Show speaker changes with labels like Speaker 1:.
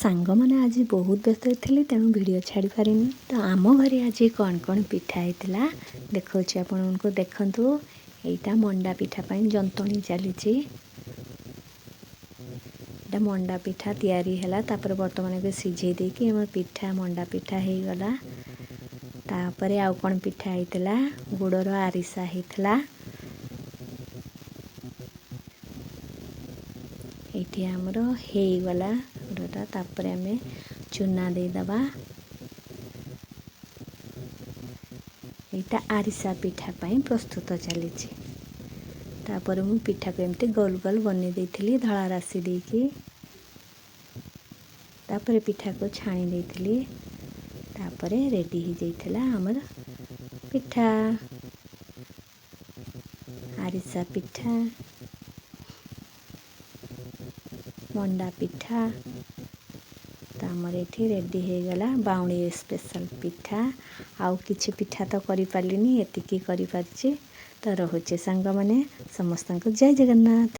Speaker 1: ସାଙ୍ଗମାନେ, ଆଜି ବହୁତ ବ୍ୟସ୍ତରେ ଥିଲି, ତେଣୁ ଭିଡ଼ିଓ ଛାଡ଼ିପାରିନି। ତ ଆମ ଘରେ ଆଜି କ'ଣ କ'ଣ ପିଠା ହେଇଥିଲା ଦେଖାଉଛି ଆପଣଙ୍କୁ। ଦେଖନ୍ତୁ, ଏଇଟା ମଣ୍ଡା ପିଠା ପାଇଁ ଯନ୍ତଣୀ ଚାଲିଛି। ଏଇଟା ମଣ୍ଡା ପିଠା ତିଆରି ହେଲା। ତାପରେ ବର୍ତ୍ତମାନ ଏବେ ସିଝେଇ ଦେଇକି ଆମର ପିଠା, ମଣ୍ଡା ପିଠା ହେଇଗଲା। ତାପରେ ଆଉ କ'ଣ ପିଠା ହେଇଥିଲା? ଗୁଡ଼ର ଆରିସା ହେଇଥିଲା। ଏଇଠି ଆମର ହେଇଗଲା ଗୁଡ଼ଟା। ତାପରେ ଆମେ ଚୁନା ଦେଇଦେବା। ଏଇଟା ଆରିସା ପିଠା ପାଇଁ ପ୍ରସ୍ତୁତ ଚାଲିଛି। ତାପରେ ମୁଁ ପିଠାକୁ ଏମିତି ଗୋଲ ଗୋଲ ବନେଇ ଦେଇଥିଲି ଧଳା ରାଶି ଦେଇକି। ତାପରେ ପିଠାକୁ ଛାଣି ଦେଇଥିଲି। ତାପରେ ରେଡ଼ି ହେଇଯାଇଥିଲା ଆମର ପିଠା, ଆରିସା ପିଠା, ମଣ୍ଡା ପିଠା। ତ ଆମର ଏଠି ରେଡ଼ି ହେଇଗଲା ବାଉଁଡ଼ି ସ୍ପେଶାଲ୍ ପିଠା। ଆଉ କିଛି ପିଠା ତ କରିପାରିଲିନି, ଏତିକି କରିପାରିଛି। ତ ରହୁଛି ସାଙ୍ଗମାନେ, ସମସ୍ତଙ୍କୁ ଜୟ ଜଗନ୍ନାଥ।